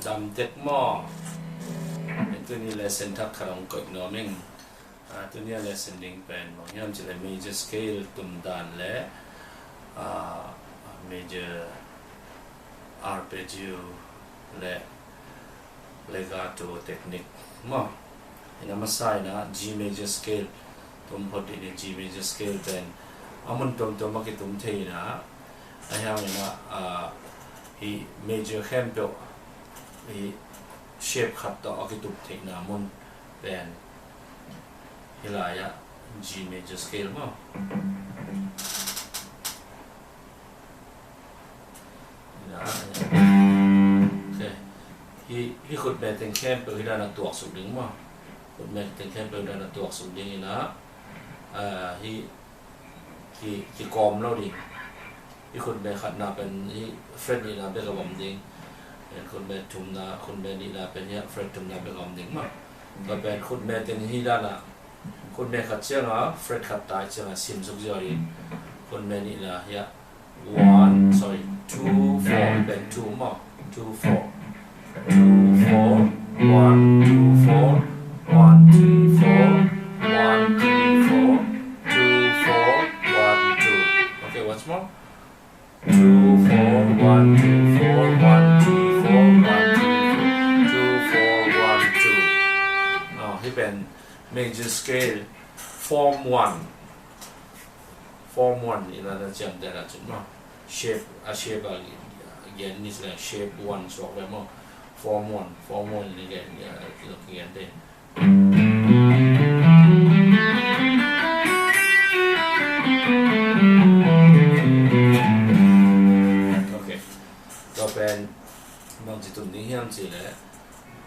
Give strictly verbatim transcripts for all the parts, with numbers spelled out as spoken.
Tam tek maw? Tuni lesson thak khat hong koih nuam ing. Ah, tuni a lesson ding pen bang hiam cih leh major scale tum dan le, ah, major arpeggio le legato technique maw. Ina masa ina G major scale tum phot dih ni. G major scale pen a mun tuamtuam a kitum thei ina, a hiang ina, ah, hi major khempeuh hi shape khat tawh a kitup theihna mun pen hi lai-ah G major scale maw. Ina, ina. Ok. Hi, hi khutme teng khempeuh hi dan a tuaksuk ding maw. Khutme teng khempeuh hi dan a tuaksuk ding ina, ah, hi ki, kikawm lo ding. Hi khutme khatna pen hi fret nihna bek a bawm ding. Pen khutme thumna, khutme nihna pen hi fret thumna bek a bawm ding maw. Tua pen khutme teng hi dan a, khutme khat ciang a fret khat tai ciang a sim suk ziau ding. Khutme nihna hi a, one, sorry, two, four, pen two maw. Two, four. Two, four, one, two, four, one, three, four, one, three, four, two, four, one, two. Okay, once more. Two, four, one, two, four, one, three, four, one, three, four, two, four, one, two. Oh, hi pen major scale form one. Form one ina na ciamteh na cin maw. Shape, a shape a gen ni sila shape one suak ve maw. Form one, form one ina gen, ina gen te. Ok. Tua pen bang ci tum ding hiam cih leh,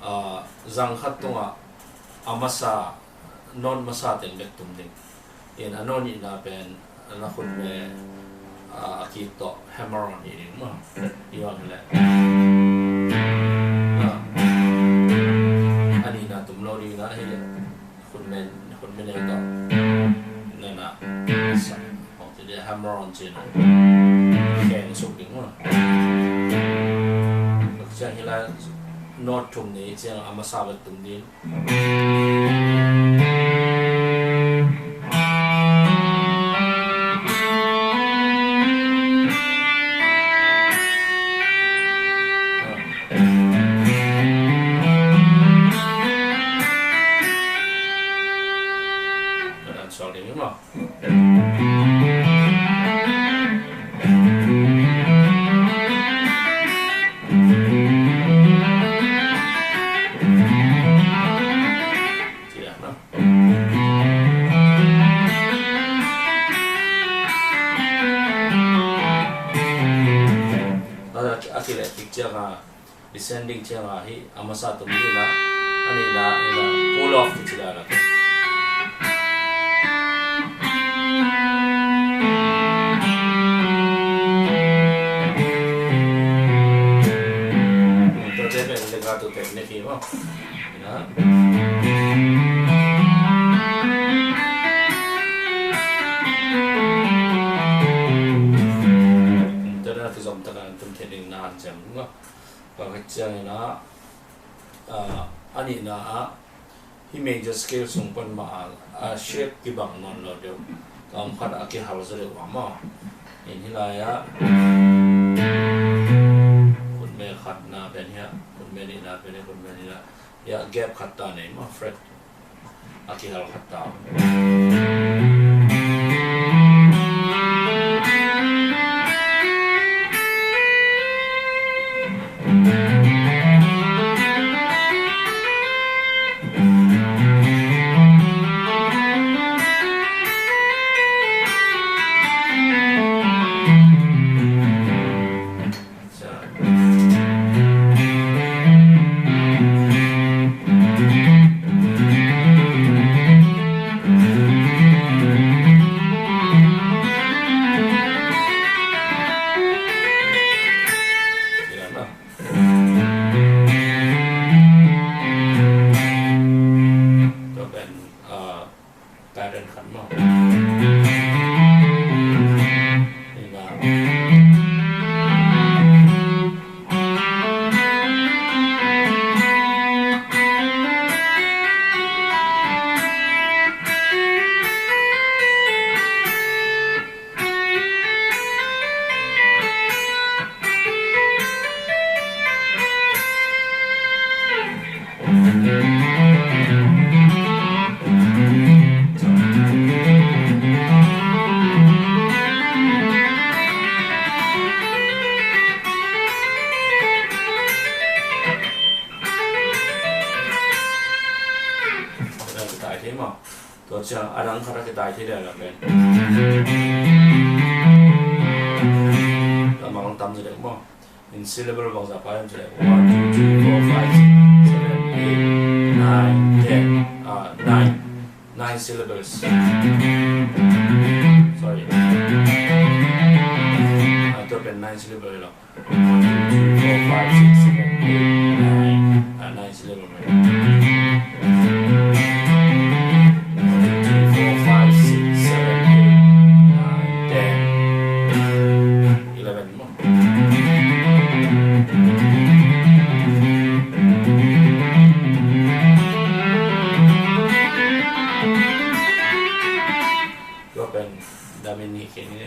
ah, zang khat tungah a masa, note masa teng bek tum ding. In a note nihna pen na khutme, ah, a kik tawh hammer on hi ding maw. Hi bang hi leh, ah, a nihna tum lo ding na hi leh khutme, khutme neu tawh na na sa. Hong ci dia hammer on ci na. Kheng suk ding maw. Ciang hi lai note thum nei ciang a masa bek tum ding. Ka dan suak ding maw. Ci dan maw. Tua a kileh kik ciang a, descending ciang a hi a masa tum ding a, a nihna, a nihna pull off kici dan a. Tua te pen legato technique hi maw. Ina. Tua dan a kizom tak a tum thei ding na hanciam maw. Tua khit ciang ina, ah, a nihna ah, hi major scale sung pan mah a, a shape kibang nawn lo deuh. Tua om khat a kihal zaw deuh a maw. In hi lai-ah khutme khatna pen hi a, khutme nihna pen hi, khutme nihna. Hi a gap khat ta nei maw, fret a kihal khat ta. Tua ciang a dang khat a kitai thei leh la pen. Tua mang tam ci dek maw. In syllable bangzah pha hiam ci leh one, two, three, four, five, six, seven, eight, nine, ten. Ah, nine. Nine syllables. Sorry. Ah, tua pen nine syllable lo. One, two, three, four, five, six, seven, eight, nine. Ah, nine syllable, right? One, two, three, four, five, six, seven, eight, nine, ten, eleven. Tua pen damin hi kei ni.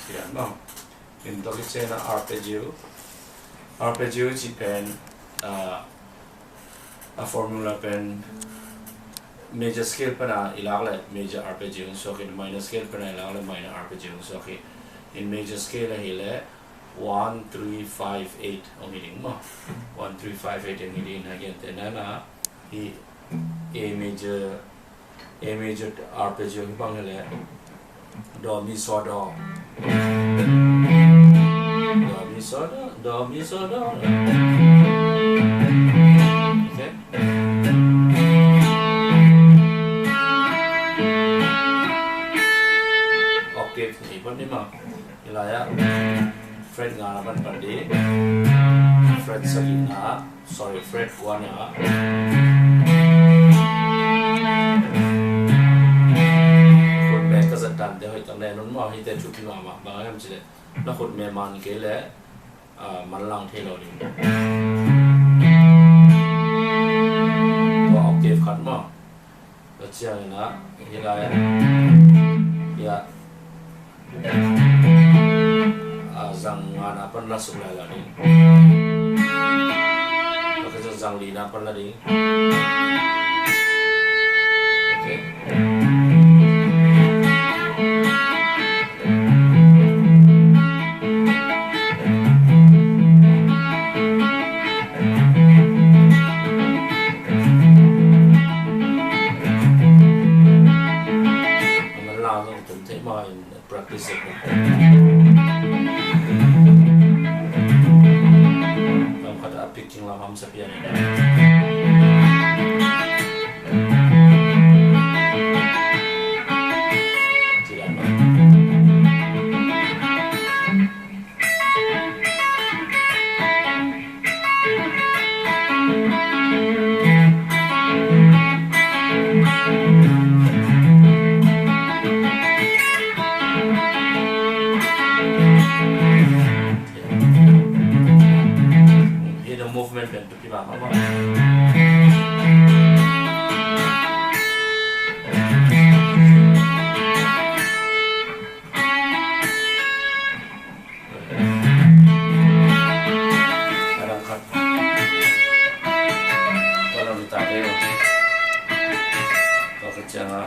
Sian bang. In tua kician a arpeggio. Arpeggio ci pen, ah, a formula pen major scale pana i lak le major arpeggio in suak in, minor scale pana i lak le minor arpeggio in suak in. In major scale ahih le one, three, five, eight ong hi ding maw. One, three, five, eight ong hi ding. Again, te nana hi A major, A major arpeggio hi bang hi le do, mi, so, do. Do, mi, so, do. Do, mi, so, do. Okay. Octave ni pon ni ma. Hi lai ah fret nga na pan pan ding. Fret sagih na, sorry, fret kua na. Khutme ka zat dan te hoih tak ne nun maw, hite thupi mahmah. Bang hiam ci le na khutme man kei le, ah, manlang thei lo ding. Tua octave khat maw. Tua ciangin ah, hi lai ah, hi ah, ah, zang nga na pan la suk lai la ding. Tua ka zang li na pan la ding. Okay. Aman la zong tum thei ma in practice. Lam khat a picking lam hamsa pian. Hi the movement pen to kiba mama. A dang khat. Tua lam ta deuh. Tua khat ciang a.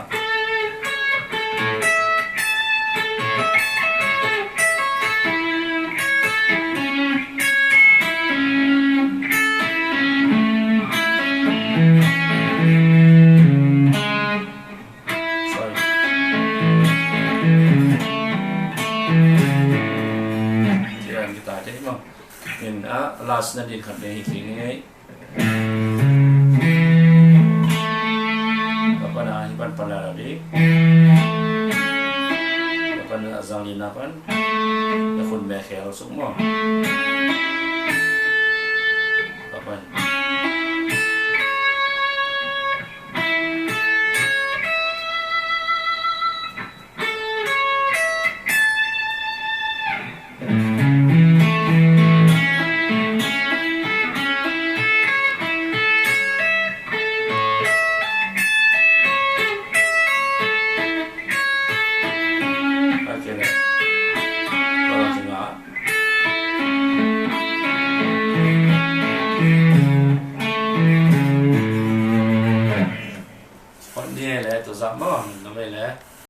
Sorry. Ci ran kita te maw. In a last na din khat ne hi kei ni ngei. Ka pan a hi pan pan la la di. Ka pan a zang li na pan. Ka khutme khel suk maw.